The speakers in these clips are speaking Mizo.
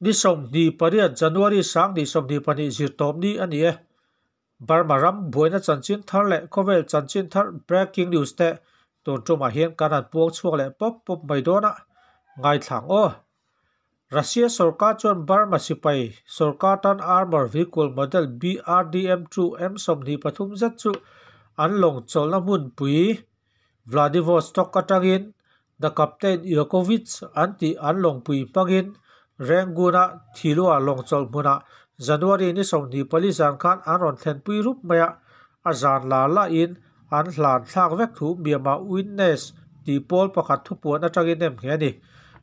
Ni 28 January 2022 Zirtawpni a ni e. Burma ram buaina chanchin thar leh khawvel chanchin thar breaking news te tun tumah hian kan han puang chhuak leh pawp pawp mai dawn a, ngaithlang aw. Russia sorkar chuan Burma sipai sorkar tan armour vehicle model BRDM-2 M 23 zet chu an lawng chawlhna hmunpui Vladivostok atangin The Captain Yakovitz an tih an lawngpui hmangin Rangoon-a Thilua lawng chawlh hmunah January ni 24 zan khan an rawn thlenpui rup mai a, a zan la lahin an hlan thlak vek thu Myanmar Witness tih pawl pakhat thupuan atangin nem nghe a ni.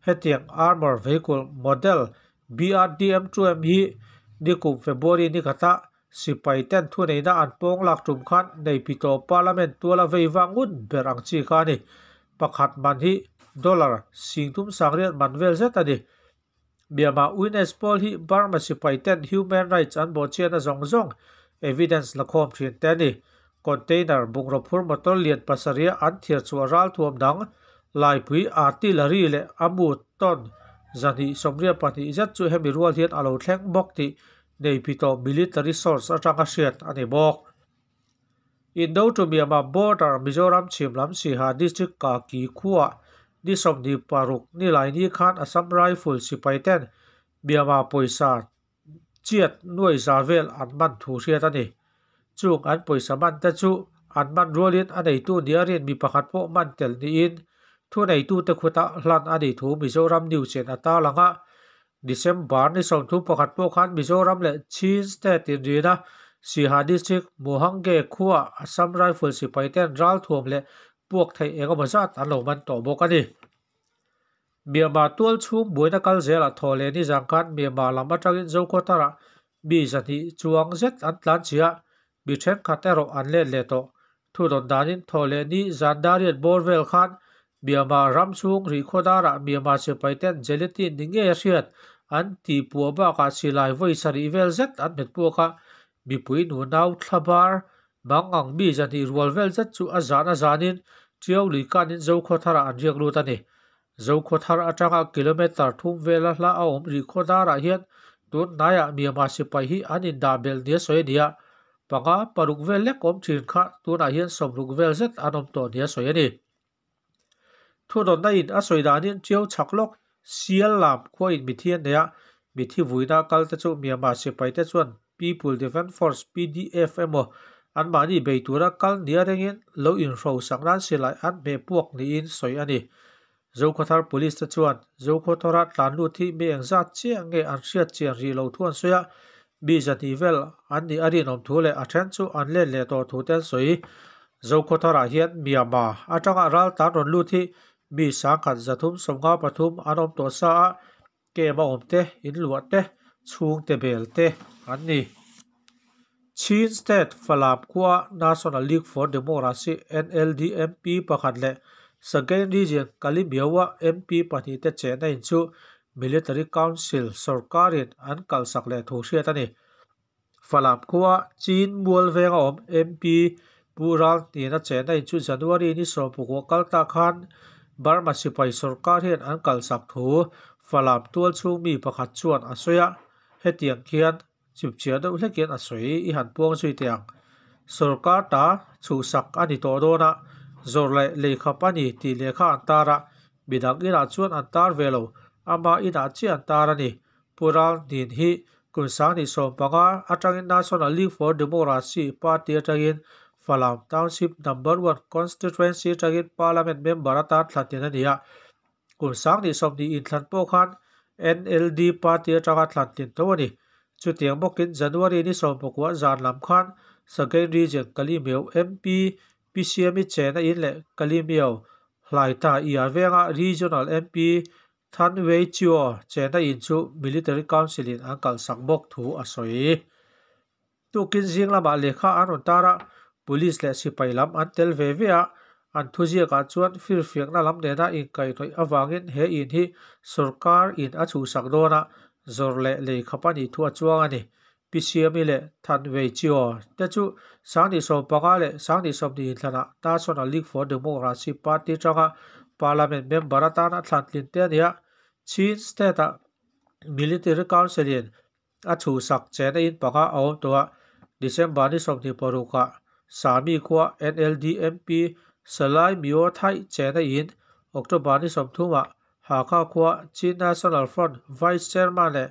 Hetiang armour vehicle model BRDM-2M hi nikum February ni khata Sipai ten thuneihna an pawng lak tum khan Neipito Parliament tuala vei vang ngun ber ang chi kha a ni. Pakhat man hi dollar singthum sangriat man vel zet a ni. Myanmar Witness pawl hi Burma sipai ten human rights an bawhchhiatna zawng zawng evidence la khawm thin te a ni. Container bungraw phur motor lian pasarih an thiar chhuah ralthuam dang laipui artillery leh a mu tawn 222 zet chu hemi rual hian a lo thleng bawk tih Neipito military source atanga hriat a ni bawk. Indo to Myanmar border Mizoram chhim lam Siha district Kaki khuaah ni 26 Nilaini khan Assam Rifle sipai ten Myanmar pawisa chiat nuai za vel an man thu hriat a ni. Chung an pawisa man te chu an man rualin a neitu nia rin mi pakhat pawh man tel niin thuneitute khuta hlan a nih thu Mizoram News in a tarlang a. December ni 31 pawh khan Mizoram leh Chin State inrina Siha District Muhangge khuaah Assam Rifle sipai ten ralthuam leh puak theih eng emaw zat an lo man tawh bawk a ni. Myanmar tual chhung buaina kal zelah thaw leh nizang khan Myanmar lam atangin Zokhawtharah mi 200 chuang zet an tlan chhia, mi thenkhat erawh an let leh tawh. Thudawn danin thaw leh ni zan dariat bawr vel khan Myanmar ram chhung rihkhawdarah Myanmar sipai ten gelatin ni ngei a hriat an tih puah bakah silai vawi sarih vel zet an hmet puak a, mipui nunau thlabar mang ang mi 200 rual vel zet chu a zan a zanin Tiau lui kanin Zokhawtharah an riak lut a ni. Zokhawthar atanga kilometre 3 vela hla a awm rihkhawdarah hian tun hnaiah Myanmar sipai hi an indah belh nia sawi a ni a, panga paruk vel lek awm thin kha tunah hian 60 vel zet an awm tawh nia sawi a ni. Thudawnna in a sawi danin Tiau chhak lawk Sial lam khua in mithi an nei a, mithi vuina kal te chu Myanmar sipai te chuan People Defence Force, PDF, emaw anmahni bei tura kal nia rengin lo inhro sak nan silai an hmeh puak niin sawi a ni. Zokhawthar Police te chuan Zokhawthara tlan lut hi mi engzat chiah nge an hriat chian rih lo thu an sawi a, mi 200 vel an nih a rinawm thu leh a then chu an let leh tawh thu te an sawi. Zokhawtharah hian Myanmar atanga ral tlan rawn lut hi mi 1,353 an awm tawh sa a, kem a awm te, inluah te, chhungte bel te an ni. Chin State Falam khua National League for Democracy, NLD, MP pakhat leh Sagaing Region Kalimiawa MP pahnih te chenna in chu Military Council sorkarin an kalsak leh thu hriat a ni. Falam khua Chin mual venga awm MP Pu Ral hnena chenna in chu January ni 19 kal ta khan Burma sipai sorkar hian an kalsak thu Falam tual chhung mi pakhat chuan a sawi a, hetiang khian chipchiar deuh hlekin a sawi i han puang zui teh ang. Sorkar ta chhuhsak a ni tawh dawn a, zawr leh leikhap a ni tih lehkha an tar a, midang inah chuan an tar ve lo, ama inah chiah an tar a ni. Pu Ral Hnin hi kum 2015 atangin National League for Democracy party atangin Falam Township Number 1 Constituency atangin Parliament member atan thlantin a ni a. Kum 2020 inthlan pawh khan NLD party atanga thlantin tho a ni. Chutiang bawkin January ni 19 zan lam khan Sagaing Region Kalimeu MP PCM-i chena in leh Kalimeu Hlaita Ia venga Regional MP Than Wei Chio chena in chu Military Council in an kalsak bawk thu a sawi. Tukin zing lamah lehkha an rawn tar a, police leh sipai lam an tel ve ve a, an thuziakah chuan firfiakna lam nena inkaihhnawih avangin he in hi sorkar in a chhuhsak dawn a, zawr leh leikhap a nih thu a chuang a ni. PCM-i leh Than Wei Chio te chu 2015 leh 2020 inthlanah National League for Democracy party tanga Parliament member atana thlantlin te a ni a, Chin State-ah. Military Council in a chhuhsak chena in panga a awm tawh a, December ni 26 ah Sami khua NLD MP Salai Myo Thaih chena in October ni 30 ah Hakha khua Chin National Front Vice Chairman leh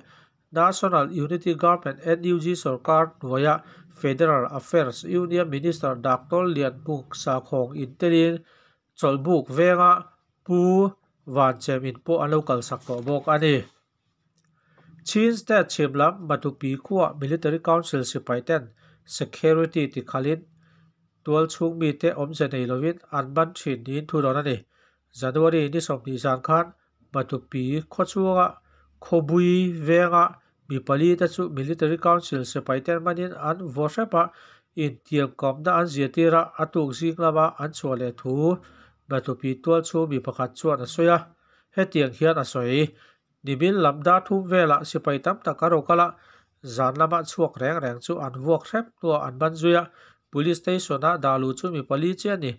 National Unity Government NUG sorkar hnuaia Federal Affairs Union Minister Doctor Lian Hmung Sakhawng in telin Chawlhbuk venga Pu Vanchem in pawh an lo kalsak tawh bawk a ni. Chin State chhim lam Matupi khuaa Military Council sipai ten security tikhalin tual chhung mite awmze nei lovin an man thin niin thu dawn a ni. January ni 20 zan khan Matupi khaw chhunga Khawbui venga mi pali te chu Military Council sipai ten manin an vaw hrep a, intiamkamna an ziatir a, a tuk zing lama an chhuah leh thu Matupi tual chhung mi pakhat chuan a sawi a. Hetiang hian a sawi. Nimin lam dar thum velah sipai tam tak a rawk a, zan lama chhuak reng reng chu an vuak hrep hnuah an ban zui a, Police station ah dah luh chu mi pali chiah a ni.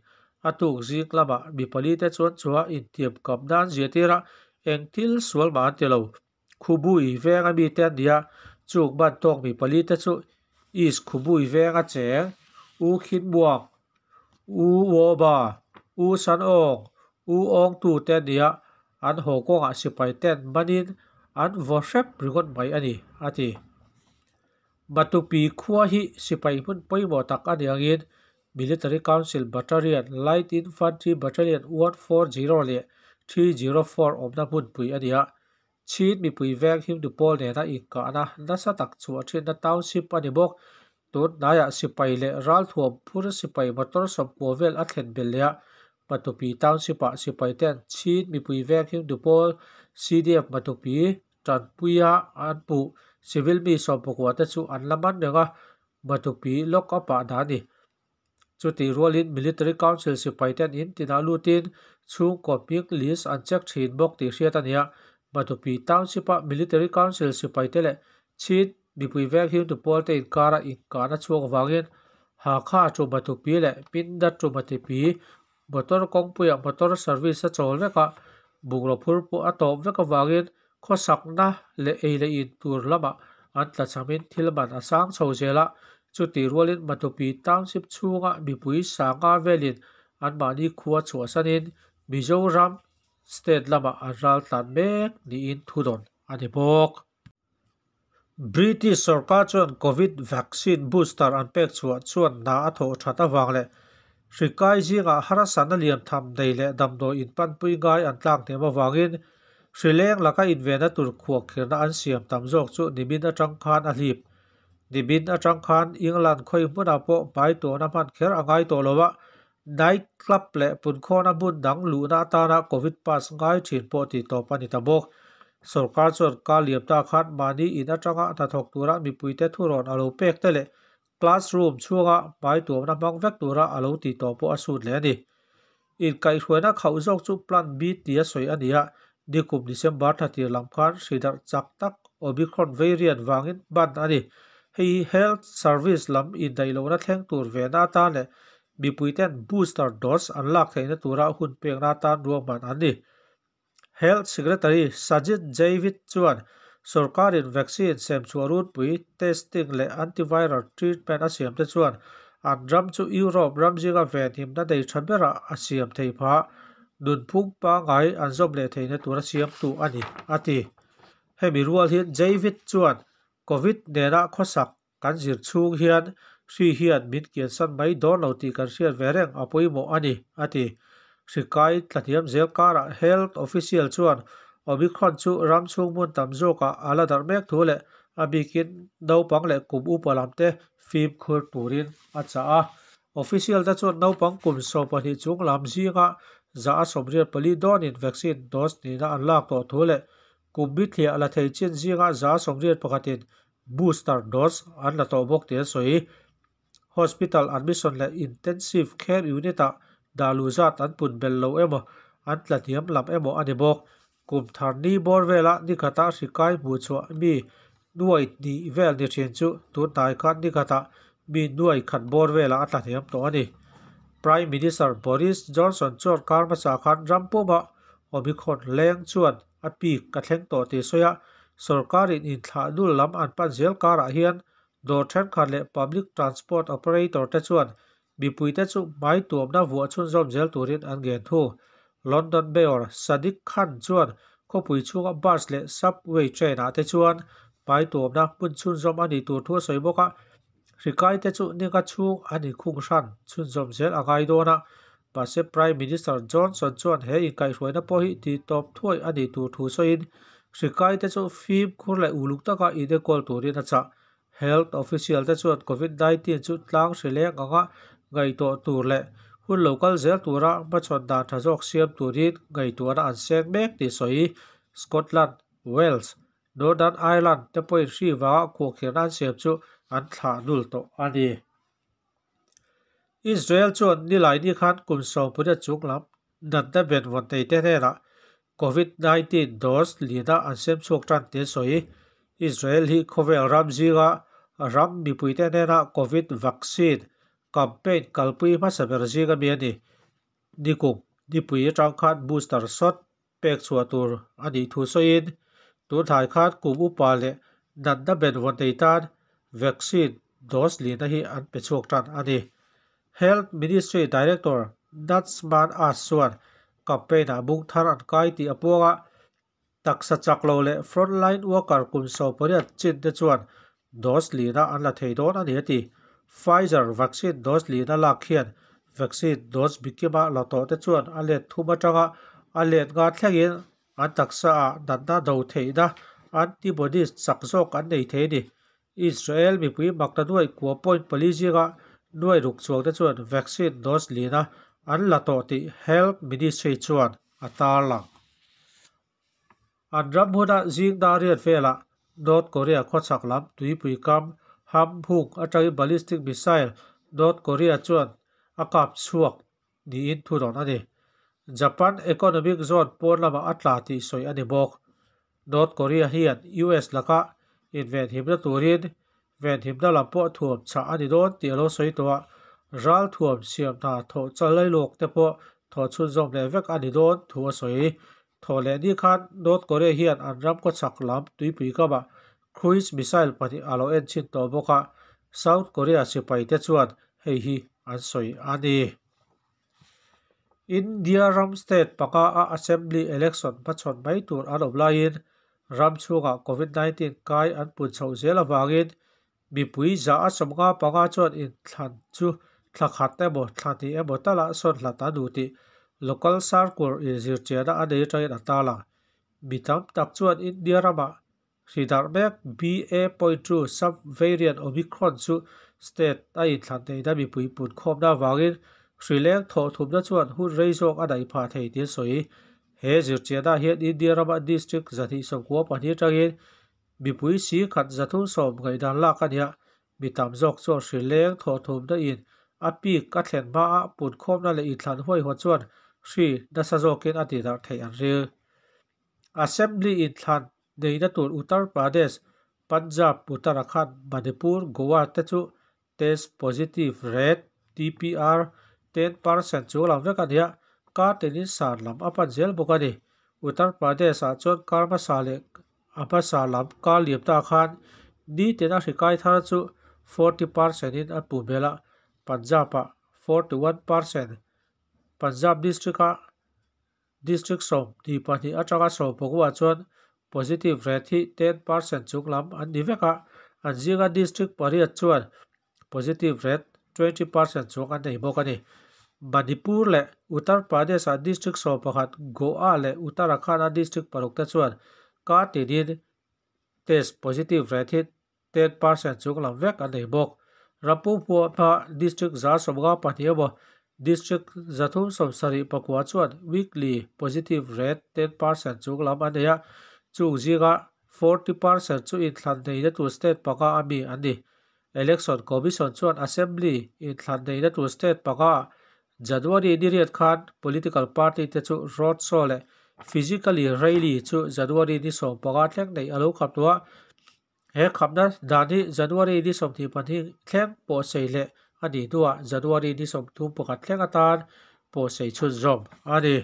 A tuk zing lamah mi pali te chuan chua intiamkamna an ziatir a, eng thil sual mah an ti lo. Khubui venga mite an ni a, chuk ban tawk mi pali te chu East Khubui venga cheng, U Khin Muang, U Wo Ba, U San Awng, U Awng Tu te an ni a, an haw kawngah sipai ten manin an vaw hrep ringawt mai a ni, a ti. Matupi khua hi sipai hmun pawimawh tak a ni angin Military Council Battalion, Light Infantry Battalion 140 leh 304 awmna hmunpui a ni a. Chin mipui veng himtu pawl nena inkahna nasa tak chhuah thinna township a ni bawk. Tun hnaiah sipai leh ralthuam phur sipai motor 90 vel a thlen belh leh a. Matupi township ah sipai ten Chin mipui veng himtu pawl CDF Matupi tanpuia an hmuh civil mi 19 te chu an la man reng a, Matupi lock up ah dah a ni. Chutih rualin Military Council sipai ten in tinah lutin chhungkaw hming list an check thin bawk tih hriat a ni a. Matupi township ah Military Council sipai te leh Chin mipui veng himtu pawl te inkara inkahna chhuak vangin Hakha to Matupi leh Mindat to Matupi motor kawngpuiah motor service a chawl vek a, bungraw phur pawh a tawp vek avangin khawsakna leh ei leh in tur lamah an tlachhamin thil man a sang chho zel a. Chutih rualin Matupi township chhunga mipui sanga velin anmahni khua chhuahsanin Mizoram state lamah an ral tlan mek niin thu dawn a ni bawk. British sorkar chuan Covid vaccine booster an pek chhuah chuan hna a thawh that avang leh hri kai zingah harsatna lian tham nei leh damdawi inpanpui ngai an tlak hnem avangin hri leng laka invenna tur khuahkhirhna an siam tam zawk chu nimin atang khan a hlip. Nimin atang khan England khawi hmunah pawh hmai tawhna hman kher a ngai tawh lo a, night club leh punkhawna hmun dang luhna atana Covid pass ngai thin pawh tih tawp a ni ta bawk. Sorkar chuan kar liam ta khan mahni in atanga hnathawk tura mipuite thurawn a lo pek te leh classroom chhunga hmai tuamna hmang vek tura a lo tih tawh pawh a sut leh a ni. Inkaihhruaina khauh zawk chu Plan B tia sawi a ni a, nikum December thla tir lam khan hri darh chak tak Omicron variant vangin ban a ni. Hei hi health service lam indaih lohna thleng tur vehna atan leh mipuiten booster dose an lak theihna tura hun pekna atan ruahman an ni. Health Secretary Sajid Javid chuan sorkarin vaccine sem chhuah runpui testing leh antiviral treatment a siam te chuan an ram chu Europe ram zinga venhimna nei tha berah a siam thei phah. Nunphung pangai an zawm leh theihna tura siamtu a ni, a ti. Hemi rual hian Javid chuan Covid nena khawsak kan zir chhung hian hri hian min kiansan mai dawn lo tih kan hriat ve reng a pawimawh a ni, a ti. Hri kai tlahniam zel karah health official chuan Omicron chu ram chhung hmun tam zawkah a la darh mek thu leh a bikin naupang leh kum upa lam te fimkhur turin a chah a. Official te chuan naupang kum 12 chung lam zinga 84% dawnin vaccine dose nihna an lak tawh thu leh kum bithliah la thei chin zinga 91% booster dose an la tawh bawk tih an sawi. Hospital admission leh intensive care unit ah dah luh zat an pun bel lo emaw an tlahniam lam emaw a ni bawk. Kum thar ni bawr vela ni khatah hri kai hmuh chhuah mi nuai hnih vel ni thin chu tun hnai khan ni khatah mi nuai khat bawr velah a tlahniam tawh a ni. Prime Minister Boris Johnson chuan kar hmasa khan ram puma Omicron leng chuan a peak a thleng tawh tih sawi a, Sorkarin inthlahdul lam an pan zel karah hian dawr thenkhat leh public transport operator te chuan mipuite chu hmai tuamna vuah chhunzawm zel turin an ngen thu. London Mayor Sadiq Khan chuan khawpui chhunga bus leh subway train ah te chuan hmai tuamna hmun chhunzawm a nih tur thu a sawi bawk a. Hrikai te chu ninga chhung an inkhung hran chhunzawm zel a ngai dawn a. Mahse Prime Minister Johnson chuan he inkaihhruaina pawh hi tihtawp thuai a nih tur thu sawiin hrikai te chu fimkhur leh uluk taka inenkawl turin a chah. Health official te chuan Covid 19 chu tlang hri leng anga ngaihtuah tur leh hun lo kal zel tura hmachhawn dan tha zawk siam turin ngaihtuahna an seng mek tih sawi Scotland, Wales, Northern Ireland te pawhin hri vanga khuahkhirhna an siam chu an thlah nul tawh a ni. Israel chuan nilai ni khan kum 18 chung lam natna benvawn nei te hnenah Covid 19 dose lina an sem chhuak tan tih an sawi. Israel hi khawvel ram zinga ram mipuite hnena Covid vaccine campaign kalpui hmasa ber zinga mi a ni. Nikum nipui atang khan booster shot pek chhuah tur a nih thu sawiin tun thlai khan kum upa leh natna benvawn nei tan vaccine dose lina hi an pe chhuak tan a ni. Health Ministry Director Nachman Ash chuan campaign ah bung thar an kai tih a puanga taksa chak lo leh frontline worker kum 18 chin te chuan dose lina an la thei dawn a ni a ti. Pfizer vaccine dose lina lak hian vaccine dose bikima la tawh te chuan a let thum atanga a let nga thlengin an taksa ah natna do theihna antibodies chak zawk an nei thei a ni. Israel mipui makta nuai kua point pali zinga nuai ruk chuang te chuan vaccine dose lina an la tawh tih Health Ministry chuan a tar lang. An ram huna zing dariat velah North Korea khawchhak lam tuipui kam Hamhung atangin ballistic missile North Korea chuan a kap chhuak niin thu dawn a ni. Japan Economic Zone pawn lamah a tla tih sawi a ni bawk. North Korea hian US laka inven himna turin ven himna lam pawh thuam chah a ni dawn tih a lo sawi tawh a. Ral thuam siam hna thawh chalai lawk te pawh thawh chhunzawm leh vek a ni dawn thu a sawi. Thawh leh ni khan North Korea hian an ram khawchhak lam tuipui kamah cruise missile pahnih a lo en chhin tawh bawk a. South Korea sipai te chuan hei hi an sawi a ni. India ram state panga a assembly election hmachhawn mai tur an awm laiin ram chhungah Covid 19 kai an pun chhoh zel awangin mipui za a 55 chuan inthlan chu thla khat emaw thla hnih emaw tala sawn hlat an duh tih local sarkar inzirchiahna a nei atangin a tar lang. Mi tam tak chuan India ramah hri darh mek BA.2 sub-variant Omicron chu state a inthlan neihna mipui pun khawmna awangin hri leng thawh thumna chuan hun rei zawk a daih phah thei tih an sawi. He zirchiahna hian India rama district 192 atangin mipui si khat 310 ngaihdan lak a ni a. Mi tam zawk chuan hri leng thawh thumna in a peak a thlen hma a pun khawmna leh inthlan huaihawt chuan hri nasa zawkin a ti darh theih an ril. Assembly inthlan neihna tur Uttar Pradesh, Punjab, Uttarakhand, Manipur, Goa te chu test positive rate TPR 10% chu lam vek a ni a. Kar tinin san lam a pan zel bawk a ni. Uttar Pradesh ah chuan kar hmasa leh a hmasa lam kar liam ta khan ni tina hri kai thar chu 40% in a pu bel a. Punjab ah 41%, Punjab district a district 12 atanga 19 chuan positive rate hi 10% chung lam an ni vek a. An zinga district pariat chuan positive rate 20% chung an nei bawk a ni. Manipur leh Uttar Pradesh ah district 11, Goa leh Uttarakhand a district 6 te chuan kar tinin test positive rate hi 10% chung lam vek an nei bawk. Rampum huama district 152 emaw district 379 chuan weekly positive rate 10% chung lam an nei a. Chung zinga 40% chu inthlan neihna tur state panga a mi an ni. Election Commission chuan Assembly inthlan neihna tur state panga January ni riat khan political party te chu road show leh physically rally chu January ni 15 thleng nei a lo khap tawh a. He khapna dan hi January ni 22 thleng pawh sei leh a ni hnuah January ni 31 thleng atan pawh sei chhunzawm a ni.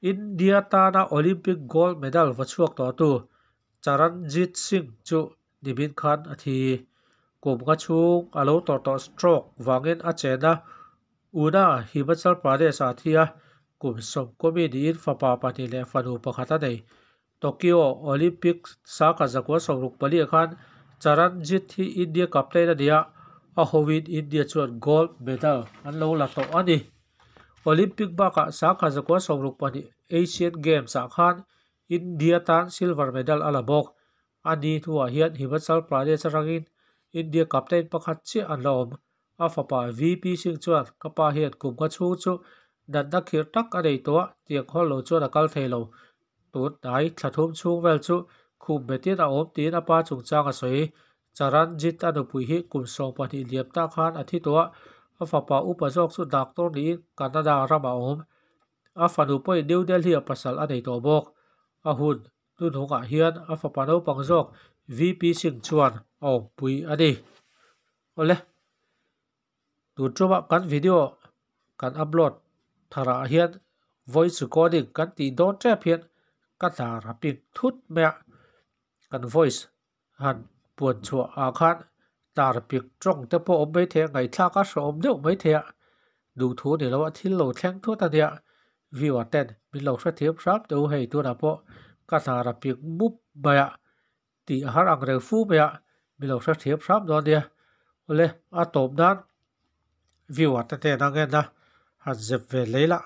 India tana Olympic gold medal va chhuak tawh tu Charanjit Singh chu nimin khan a thi. Kum nga chhung a lo tawrh tawh stroke vangin a chen a, Una, Himachal Pradesh ah a thi a, kum sawmkawmi niin fapa pahnih leh fanu pakhat a nei. Tokyo Olympic sangkhat zakua 64 ah khan Charanjit hi India captain a ni a, a hoin India chuan gold medal an lo la tawh a ni. Olympic bakah 1962 Asian Games ah khan India tan silver medal a la bawk. A ni hnuah hian Himachal Pradesh atangin India captain pakhat chiah an la awm. A fapa VP Singh chuan, Ka pa hian kum nga chhung chu natna khirh tak a nei tawh a, tiang hawl lo chuan a kal thei lo. Tun hnai thla thum chhung vel chu khum betin a awm tiin a pa chungchang a sawi. Charanjit a nupui hi kum 12 liam tak khan a thi tawh a, a fapa upa zawk chu doctor niin Canada ramah a awm. A fanu pawhin New Delhi ah pasal a nei tawh bawk. A hun hnuhnungah hian a fapa naupang zawk VP Singh chuan a awmpui a ni. Awle, tun tumah kan video kan upload tharah hian voice recording kan tih dawn tep hian ka hnar a ping thut mai a, kan voice han puan chhuah ah khan hnar ping tawng te pawh awm maithei a, ngaihthlak a hrehawm deuh maithei a, duhthu ni lo a thil lo thleng thut a nia, viewer ten min lo hrethiam hram teh u hei tunah pawh ka hnar a ping mup mai a. Tih a har ang reng fu mai a, mi lo hrethiam hram dawn nia. Awle, a tawp nan viewer te hnen ang en a, han zep ve lei lah.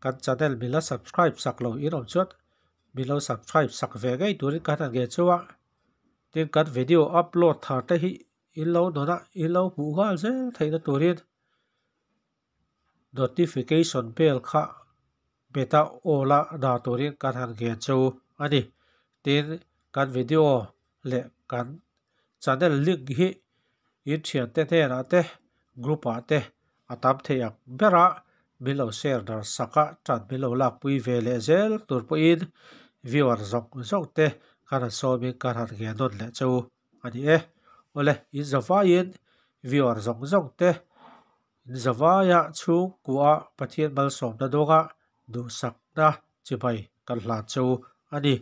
Kan channel min la subscribe sak lo in awm chuan min lo subscribe sak ve ngei turin kan han ngen chauh a. Tin, kan video upload thar te hi in lo nawn a, in lo hmuh nghal zel theihna turin notification bell kha beta awl a dah turin kan han ngen chu a ni. Tin, kan video leh kan channel link hi in thiante hnenah te group ah te a tam thei ang ber a, min lo share dar sak a, tan min lo lakpui ve leh zel tur pawhin viewer zawng zawng te kan han sawmin kan han ngen nawn leh chu a ni e. Awle, in zavaiin viewer zawng zawng te Zavaia chhungkua Pathian malsawmna dawnga duhsakna chibai kan hlan chu a ni.